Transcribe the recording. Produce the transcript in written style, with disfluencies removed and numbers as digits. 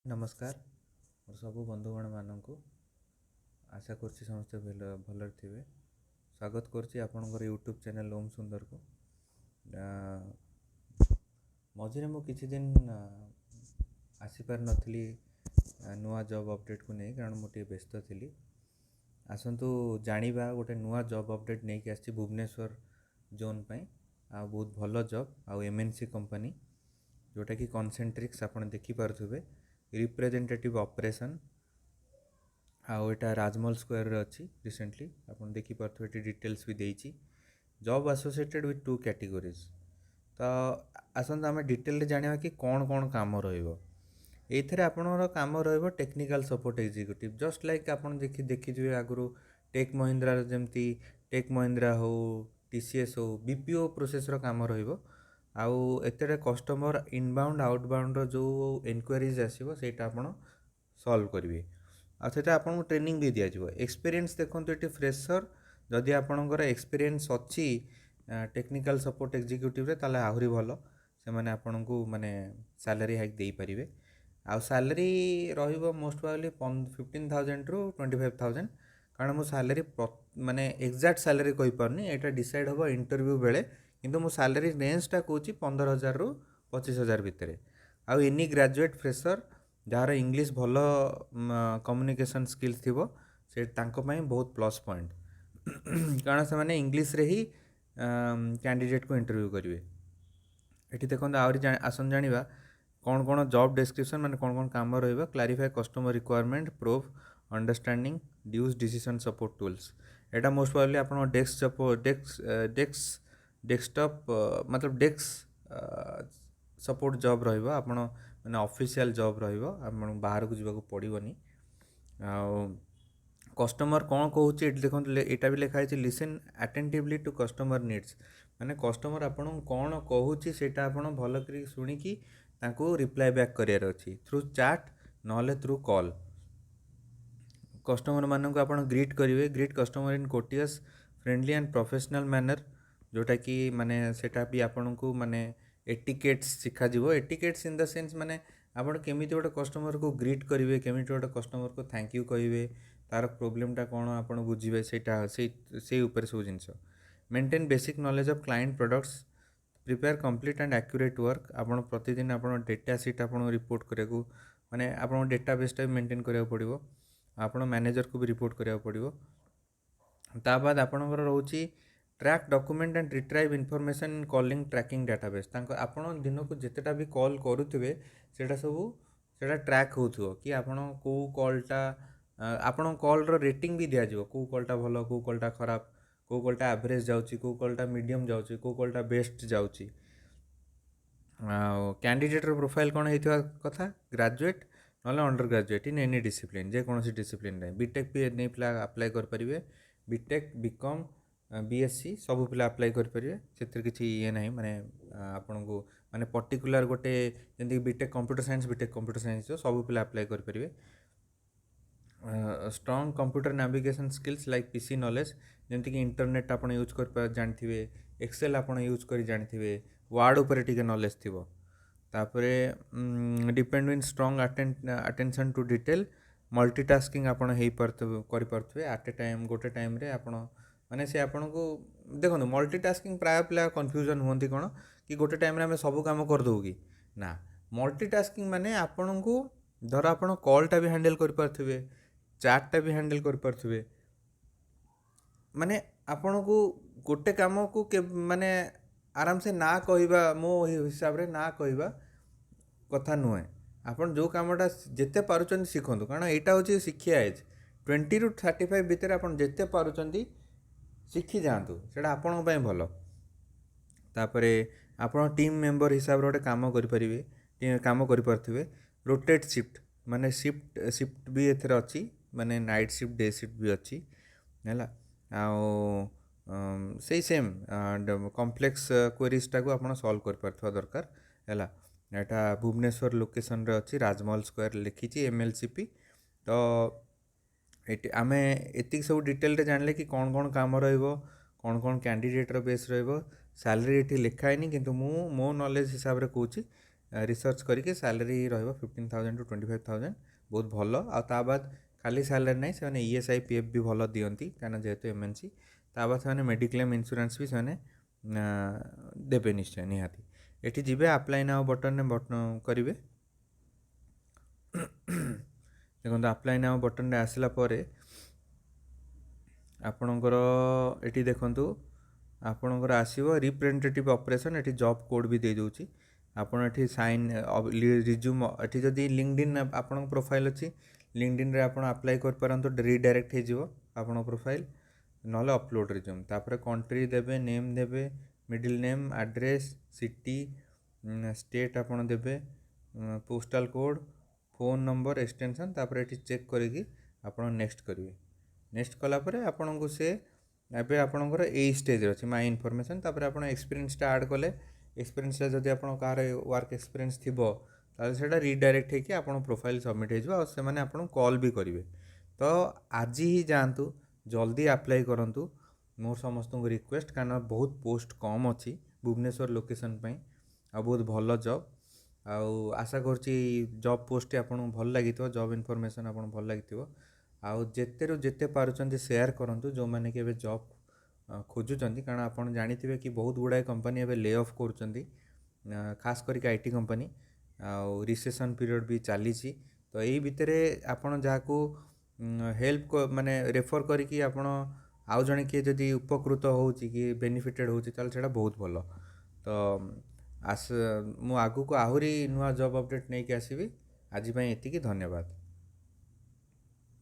ନମସ୍କାର ମୋର ସବୁ ବନ୍ଧୁଗଣମାନଙ୍କୁ। ଆଶା କରୁଛି ସମସ୍ତେ ଭଲରେ ଥିବେ। ସ୍ୱାଗତ କରୁଛି ଆପଣଙ୍କର ୟୁଟ୍ୟୁବ୍ ଚ୍ୟାନେଲ୍ ଓମ୍ ସୁନ୍ଦରକୁ। ମଝିରେ ମୁଁ କିଛି ଦିନ ଆସିପାରିନଥିଲି ନୂଆ ଜବ୍ ଅପଡ଼େଟ୍କୁ ନେଇ, କାରଣ ମୁଁ ଟିକେ ବ୍ୟସ୍ତ ଥିଲି। ଆସନ୍ତୁ ଜାଣିବା, ଗୋଟେ ନୂଆ ଜବ୍ ଅପଡ଼େଟ୍ ନେଇକି ଆସିଛି ଭୁବନେଶ୍ୱର ଜୋନ୍ ପାଇଁ ଆଉ ବହୁତ ଭଲ ଜବ୍ ଆଉ ଏମ୍ଏନ୍ସି କମ୍ପାନୀ, ଯେଉଁଟାକି କନସେଣ୍ଟ୍ରିକ୍ସ। ଆପଣ ଦେଖିପାରୁଥିବେ ରିପ୍ରେଜେଣ୍ଟେଟିଭ୍ ଅପରେସନ୍ ଆଉ ଏଇଟା ରାଜମହଲ ସ୍କୋୟାରରେ ଅଛି। ରିସେଣ୍ଟଲି ଆପଣ ଦେଖିପାରୁଥିବେ, ଏଠି ଡିଟେଲ୍ସ ବି ଦେଇଛି, job associated with two categories। ତ ଆସନ୍ତୁ ଆମେ ଡିଟେଲରେ ଜାଣିବା କି କ'ଣ କ'ଣ କାମ ରହିବ ଏଇଥିରେ। ଆପଣଙ୍କର କାମ ରହିବ technical support executive, just like ଆପଣ ଦେଖିଥିବେ ଆଗରୁ ଟେକ୍ ମହିନ୍ଦ୍ରାର, ଯେମିତି ଟେକ୍ ମହିନ୍ଦ୍ରା ହଉ, ଟିସିଏସ୍ ହଉ, ବିପିଓ ପ୍ରୋସେସ୍ର କାମ ରହିବ। ଆଉ ଏଥିରେ କଷ୍ଟମର ଇନବାଉଣ୍ଡ, ଆଉଟବାଉଣ୍ଡର ଯେଉଁ ଏନକ୍ୱାରିଜ୍ ଆସିବ, ସେଇଟା ଆପଣ ସଲ୍ଭ କରିବେ ଆଉ ସେଇଟା ଆପଣଙ୍କୁ ଟ୍ରେନିଂ ବି ଦିଆଯିବ। ଏକ୍ସପିରିଏନ୍ସ ଦେଖନ୍ତୁ ଏଠି, ଫ୍ରେସର୍ ଯଦି ଆପଣଙ୍କର ଏକ୍ସପିରିଏନ୍ସ ଅଛି ଟେକ୍ନିକାଲ୍ ସପୋର୍ଟ ଏକ୍ଜିକ୍ୟୁଟିଭ୍ରେ, ତାହେଲେ ଆହୁରି ଭଲ। ସେମାନେ ଆପଣଙ୍କୁ ମାନେ ସାଲାରୀ ହାଇକ୍ ଦେଇପାରିବେ। ଆଉ ସାଲାରୀ ରହିବ ମୋଷ୍ଟ ପ୍ରୋବାବଲି 15,000ରୁ 25,000। କାରଣ ମୁଁ ସାଲାରୀ ମାନେ ଏକ୍ଜାକ୍ଟ ସାଲାରୀ କହିପାରୁନି, ଏଇଟା ଡିସାଇଡ଼୍ ହେବ ଇଣ୍ଟରଭ୍ୟୁ ବେଳେ। କିନ୍ତୁ ମୁଁ ସାଲାରୀ ରେଞ୍ଜଟା କହୁଛି 15,000ରୁ 25,000 ଭିତରେ। ଆଉ ଏନି ଗ୍ରାଜୁଏଟ୍ ଫ୍ରେସର୍ ଯାହାର ଇଂଲିଶ ଭଲ କମ୍ୟୁନିକେସନ୍ ସ୍କିଲ୍ସ ଥିବ, ସେ ତାଙ୍କ ପାଇଁ ବହୁତ ପ୍ଲସ୍ ପଏଣ୍ଟ, କାରଣ ସେମାନେ ଇଂଲିଶରେ ହିଁ କ୍ୟାଣ୍ଡିଡେଟ୍କୁ ଇଣ୍ଟରଭ୍ୟୁ କରିବେ। ଏଠି ଦେଖନ୍ତୁ, ଆହୁରି ଆସନ୍ତୁ ଜାଣିବା କ'ଣ କ'ଣ ଜବ୍ ଡେସ୍କ୍ରିପସନ୍, ମାନେ କ'ଣ କ'ଣ କାମ ରହିବ। Clarify customer requirement, prove understanding, use decision support tools। ଏଇଟା ମୋଷ୍ଟ ପ୍ରୋବାବଲି ଆପଣ desk support, desk desk desktop, ମତଲବ ଡେସ୍କ ସପୋର୍ଟ ଜବ୍ ରହିବ। ଆପଣ ମାନେ ଅଫିସିଆଲ୍ ଜବ୍ ରହିବ, ଆପଣଙ୍କୁ ବାହାରକୁ ଯିବାକୁ ପଡ଼ିବନି। ଆଉ କଷ୍ଟମର କ'ଣ କହୁଛି, ଏଠି ଦେଖନ୍ତୁ, ଏଇଟା ବି ଲେଖା ହେଇଛି, listen attentively to customer needs। ମାନେ କଷ୍ଟମର ଆପଣଙ୍କୁ କ'ଣ କହୁଛି, ସେଇଟା ଆପଣ ଭଲ କରି ଶୁଣିକି ତାଙ୍କୁ ରିପ୍ଲାଏ ବ୍ୟାକ୍ କରିବାର ଅଛି, ଥ୍ରୁ ଚାଟ୍ ନହେଲେ ଥ୍ରୁ କଲ୍। କଷ୍ଟମରମାନଙ୍କୁ ଆପଣ ଗ୍ରିଟ୍ କରିବେ, greet customer in courteous, friendly and professional manner, ଯେଉଁଟାକି ମାନେ ସେଇଟା ବି ଆପଣଙ୍କୁ ମାନେ ଏଟିକେଟ୍ସ ଶିଖାଯିବ। ଏଟିକେଟ୍ସ ଇନ୍ the sense ମାନେ ଆପଣ କେମିତି ଗୋଟେ କଷ୍ଟମରକୁ ଗ୍ରିଟ୍ କରିବେ, କେମିତି ଗୋଟେ କଷ୍ଟମରକୁ thank you କହିବେ, ତାର ପ୍ରୋବ୍ଲେମଟା କ'ଣ ଆପଣ ବୁଝିବେ, ସେଇଟା ସେଇ ଉପରେ ସବୁ ଜିନିଷ। Maintain basic knowledge of client products, prepare complete and accurate work। ଆପଣ ପ୍ରତିଦିନ ଆପଣ ଡେଟା ସିଟ୍ ଆପଣଙ୍କୁ ରିପୋର୍ଟ କରିବାକୁ, ମାନେ ଆପଣଙ୍କ ଡେଟା ବେସ୍ଟା ବି ମେଣ୍ଟେନ୍ କରିବାକୁ ପଡ଼ିବ। ଆପଣ ମ୍ୟାନେଜରକୁ ବି ରିପୋର୍ଟ କରିବାକୁ ପଡ଼ିବ। ତା ବାଦ ଆପଣଙ୍କର ରହୁଛି track document and retrieve information calling tracking database। ତାଙ୍କ ଆପଣ ଦିନକୁ ଯେତେଟା ବି କଲ୍ କରୁଥିବେ, ସେଇଟା ସବୁ ସେଇଟା ଟ୍ରାକ୍ ହେଉଥିବ କି ଆପଣ କେଉଁ କଲ୍ଟା, ଆପଣଙ୍କ କଲ୍ର ରେଟିଂ ବି ଦିଆଯିବ, କେଉଁ କଲ୍ଟା ଭଲ, କେଉଁ କଲ୍ଟା ଖରାପ, କେଉଁ କଲ୍ଟା ଆଭରେଜ୍ ଯାଉଛି, କେଉଁ କଲ୍ଟା ମିଡ଼ିୟମ୍ ଯାଉଛି, କେଉଁ କଲ୍ଟା ବେଷ୍ଟ ଯାଉଛି। ଆଉ କ୍ୟାଣ୍ଡିଡେଟ୍ର ପ୍ରୋଫାଇଲ୍ କ'ଣ ହେଇଥିବା କଥା? ଗ୍ରାଜୁଏଟ୍ ନହେଲେ under graduate in any discipline, ଯେକୌଣସି ଡିସିପ୍ଲିନ୍ରେ। ବିଟେକ୍ ବି ନେଇ ପିଲା ଆପ୍ଲାଏ କରିପାରିବେ। ବିଟେକ୍, ବିକମ୍, ବିଏସ୍ସି ସବୁ ପିଲା ଆପ୍ଲାଏ କରିପାରିବେ। ସେଥିରେ କିଛି ଇଏ ନାହିଁ। ମାନେ ଆପଣଙ୍କୁ ମାନେ ପର୍ଟିକୁଲାର ଗୋଟେ ଯେମିତିକି BTech computer science, BTech computer science, ସବୁ ପିଲା ଆପ୍ଲାଏ କରିପାରିବେ। Strong computer navigation skills like PC knowledge, ଯେମିତିକି ଇଣ୍ଟରନେଟ୍ ଆପଣ ୟୁଜ୍ କରି ଜାଣିଥିବେ, ଏକ୍ସେଲ୍ ଆପଣ ୟୁଜ୍ କରି ଜାଣିଥିବେ, ୱାର୍ଡ଼ ଉପରେ ଟିକେ ନଲେଜ୍ ଥିବ। ତାପରେ depend in strong attention to detail, multitasking ଆପଣ ହେଇପାରୁଥିବେ, କରିପାରୁଥିବେ ଆଟ୍ ଏ ଟାଇମ୍। ଗୋଟେ ଟାଇମ୍ରେ ଆପଣ ମାନେ ସେ ଆପଣଙ୍କୁ ଦେଖନ୍ତୁ, ମଲ୍ଟିଟାସ୍କିଂ ପ୍ରାୟ ପିଲା କନଫ୍ୟୁଜନ୍ ହୁଅନ୍ତି କ'ଣ କି ଗୋଟେ ଟାଇମ୍ରେ ଆମେ ସବୁ କାମ କରିଦେବୁ କି ନା। ମଲ୍ଟିଟାସ୍କିଂ ମାନେ ଆପଣଙ୍କୁ ଧର ଆପଣ କଲ୍ଟା ବି ହ୍ୟାଣ୍ଡେଲ୍ କରିପାରୁଥିବେ, ଚାଟ୍ଟା ବି ହ୍ୟାଣ୍ଡେଲ୍ କରିପାରୁଥିବେ। ମାନେ ଆପଣଙ୍କୁ ଗୋଟେ କାମକୁ ମାନେ ଆରାମସେ ନା କହିବା, ମୋ ହିସାବରେ ନା କହିବା କଥା ନୁହେଁ। ଆପଣ ଯେଉଁ କାମଟା ଯେତେ ପାରୁଛନ୍ତି ଶିଖନ୍ତୁ, କାରଣ ଏଇଟା ହେଉଛି ଶିଖିବା ଏଜ୍। 20ରୁ 35 ଭିତରେ ଆପଣ ଯେତେ ପାରୁଛନ୍ତି ଶିଖିଯାଆନ୍ତୁ, ସେଇଟା ଆପଣଙ୍କ ପାଇଁ ଭଲ। ତାପରେ ଆପଣ ଟିମ୍ ମେମ୍ବର ହିସାବରେ ଗୋଟେ କାମ କରିପାରିବେ, କାମ କରିପାରୁଥିବେ। ରୋଟେଟ୍ ସିଫ୍ଟ, ମାନେ ସିଫ୍ଟ ସିଫ୍ଟ ବି ଏଥିରେ ଅଛି, ମାନେ ନାଇଟ୍ ସିଫ୍ଟ, ଡେ ସିଫ୍ଟ ବି ଅଛି, ହେଲା। ଆଉ ସେଇ ସେମ୍ କମ୍ପ୍ଲେକ୍ସ କ୍ୱେରିଜଟାକୁ ଆପଣ ସଲ୍ଭ କରିପାରୁଥିବା ଦରକାର, ହେଲା। ଏଇଟା ଭୁବନେଶ୍ୱର ଲୋକେସନରେ ଅଛି, ରାଜମହଲ ସ୍କୋୟାର ଲେଖିଛି, ଏମ୍ଏଲ୍ସିପି। ତ ଏଠି ଆମେ ଏତିକି ସବୁ ଡିଟେଲରେ ଜାଣିଲେ କି କ'ଣ କ'ଣ କାମ ରହିବ, କ'ଣ କ'ଣ କ୍ୟାଣ୍ଡିଡେଟ୍ର ବେସ୍ ରହିବ। ସାଲାରୀ ଏଠି ଲେଖା ହେଇନି, କିନ୍ତୁ ମୁଁ ମୋ ନଲେଜ୍ ହିସାବରେ କହୁଛି ରିସର୍ଚ୍ଚ କରିକି ସାଲାରୀ ରହିବ 15,000 to 25,000। ବହୁତ ଭଲ। ଆଉ ତା ବାଦ ଖାଲି ସାଲାରୀ ନାହିଁ, ସେମାନେ ଇଏସ୍ଆଇ, ପିଏଫ୍ ବି ଭଲ ଦିଅନ୍ତି, କାରଣ ଯେହେତୁ ଏମ୍ଏନ୍ସି। ତା ବାଦ ସେମାନେ ମେଡ଼ିକ୍ଲେମ୍ ଇନ୍ସୁରାନ୍ସ ବି ସେମାନେ ଦେବେ ନିଶ୍ଚୟ ନିହାତି। ଏଠି ଯିବେ, ଆପ୍ଲାଏ ନାଉ ବଟନ୍ରେ କରିବେ। ଦେଖନ୍ତୁ, ଆପ୍ଲାଏ ନାଉ ବଟନ୍ରେ ଆସିଲା ପରେ ଆପଣଙ୍କର ଏଠି ଦେଖନ୍ତୁ, ଆପଣଙ୍କର ଆସିବ ରିପ୍ରେଜେଣ୍ଟେଟିଭ୍ ଅପରେସନ୍। ଏଠି ଜବ୍ କୋଡ଼୍ ବି ଦେଇଦେଉଛି। ଆପଣ ଏଠି ସାଇନ୍ ରିଜ୍ୟୁମ୍, ଏଠି ଯଦି ଲିଙ୍କଡିନ୍ ଆପଣଙ୍କ ପ୍ରୋଫାଇଲ୍ ଅଛି, ଲିଙ୍କଡିନ୍ରେ ଆପଣ ଆପ୍ଲାଏ କରିପାରନ୍ତୁ, ରିଡାଇରେକ୍ଟ ହେଇଯିବ ଆପଣଙ୍କ ପ୍ରୋଫାଇଲ୍। ନହେଲେ ଅପଲୋଡ଼ ରିଜ୍ୟୁମ୍। ତାପରେ କଣ୍ଟ୍ରି ଦେବେ, ନେମ୍ ଦେବେ, middle name, address, city, state ଆପଣ ଦେବେ, postal code, phone number, extension। ତାପରେ ଏଠି ଚେକ୍ କରିକି ଆପଣ ନେକ୍ସଟ କରିବେ। ନେକ୍ସଟ କଲା ପରେ ଆପଣଙ୍କୁ ସେ ଏବେ ଆପଣଙ୍କର ଏଇ ଷ୍ଟେଜ୍ରେ ଅଛି ମାଇ ଇନଫର୍ମେସନ୍। ତାପରେ ଆପଣ ଏକ୍ସପିରିଏନ୍ସଟା ଆଡ଼୍ କଲେ, ଏକ୍ସପିରିଏନ୍ସଟା ଯଦି ଆପଣ କାହାର ୱାର୍କ ଏକ୍ସପିରିଏନ୍ସ ଥିବ, ତାହେଲେ ସେଇଟା ରିଡାଇରେକ୍ଟ ହେଇକି ଆପଣ ପ୍ରୋଫାଇଲ୍ ସବମିଟ୍ ହେଇଯିବ ଆଉ ସେମାନେ ଆପଣଙ୍କୁ କଲ୍ ବି କରିବେ। ତ ଆଜି ହିଁ ଯାଆନ୍ତୁ, ଜଲ୍ଦି ଆପ୍ଲାଏ କରନ୍ତୁ, ମୋର ସମସ୍ତଙ୍କୁ ରିକ୍ୱେଷ୍ଟ, କାରଣ ବହୁତ ପୋଷ୍ଟ କମ୍ ଅଛି ଭୁବନେଶ୍ୱର ଲୋକେସନ୍ ପାଇଁ ଆଉ ବହୁତ ଭଲ ଜବ୍। ଆଉ ଆଶା କରୁଛି ଜବ୍ ପୋଷ୍ଟଟି ଆପଣଙ୍କୁ ଭଲ ଲାଗିଥିବ, ଜବ୍ ଇନଫର୍ମେସନ୍ ଆପଣଙ୍କୁ ଭଲ ଲାଗିଥିବ। ଆଉ ଯେତେରୁ ଯେତେ ପାରୁଛନ୍ତି ସେୟାର କରନ୍ତୁ, ଯେଉଁମାନେ କି ଏବେ ଜବ୍ ଖୋଜୁଛନ୍ତି। କାରଣ ଆପଣ ଜାଣିଥିବେ କି ବହୁତ ଗୁଡ଼ାଏ କମ୍ପାନୀ ଏବେ ଲେ ଅଫ୍ କରୁଛନ୍ତି, ଖାସ କରିକି IT company, ଆଉ ରିସେସନ୍ ପିରିୟଡ଼ ବି ଚାଲିଛି। ତ ଏଇ ଭିତରେ ଆପଣ ଯାହାକୁ ହେଲ୍ପ ମାନେ ରେଫର୍ କରିକି ଆପଣ ଆଉ ଜଣେ କିଏ ଯଦି ଉପକୃତ ହେଉଛି କି ବେନିଫିଟେଡ଼ ହେଉଛି, ତାହେଲେ ସେଇଟା ବହୁତ ଭଲ। ତ ଆସ, ମୁଁ ଆଗକୁ ଆହୁରି ନୂଆ ଜବ୍ ଅପଡ଼େଟ୍ ନେଇକି ଆସିବି। ଆଜି ପାଇଁ ଏତିକି, ଧନ୍ୟବାଦ।